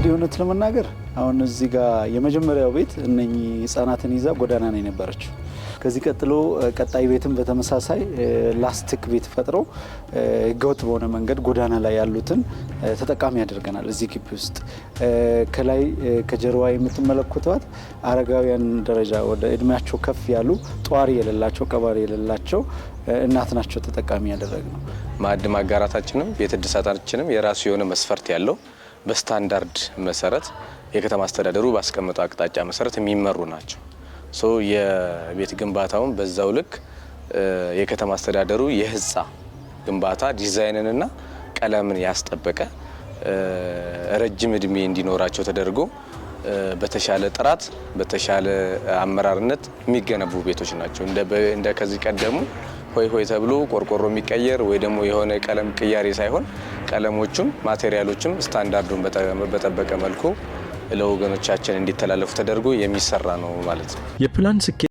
እንግዲህ እውነት ለመናገር አሁን እዚህ ጋር የመጀመሪያው ቤት እነኚህ ህጻናትን ይዛ ጎዳና ነው የነበረችው። ከዚህ ቀጥሎ ቀጣይ ቤትም በተመሳሳይ ላስቲክ ቤት ፈጥሮ ህገወጥ በሆነ መንገድ ጎዳና ላይ ያሉትን ተጠቃሚ ያደርገናል። እዚህ ግቢ ውስጥ ከላይ ከጀርባ የምትመለከቷት አረጋውያን ደረጃ ወደ እድሜያቸው ከፍ ያሉ፣ ጧሪ የሌላቸው፣ ቀባሪ የሌላቸው እናት ናቸው ተጠቃሚ ያደረግነው። ማዕድ ማጋራታችንም ቤት እድሳታችንም የራሱ የሆነ መስፈርት ያለው፣ በስታንዳርድ መሰረት የከተማ አስተዳደሩ ባስቀመጠው አቅጣጫ መሰረት የሚመሩ ናቸው። So የቤት ግንባታውን በዛው ልክ የከተማ አስተዳደሩ የህንፃ ግንባታ ዲዛይንንና ቀለምን ያስጠበቀ፣ ረጅም እድሜ እንዲኖራቸው ተደርጎ በተሻለ ጥራት፣ በተሻለ አመራርነት የሚገነቡ ቤቶች ናቸው። እንደ ከዚህ ቀደሙ ሆይ ሆይ ተብሎ ቆርቆሮ የሚቀየር ወይ ደግሞ የሆነ ቀለም ቅያሬ ሳይሆን ቀለሞቹም ማቴሪያሎችም ስታንዳርዱን በጠበቀ መልኩ ለወገኖቻችን እንዲተላለፉ ተደርጎ የሚሰራ ነው ማለት ነው። የፕላን ስኬት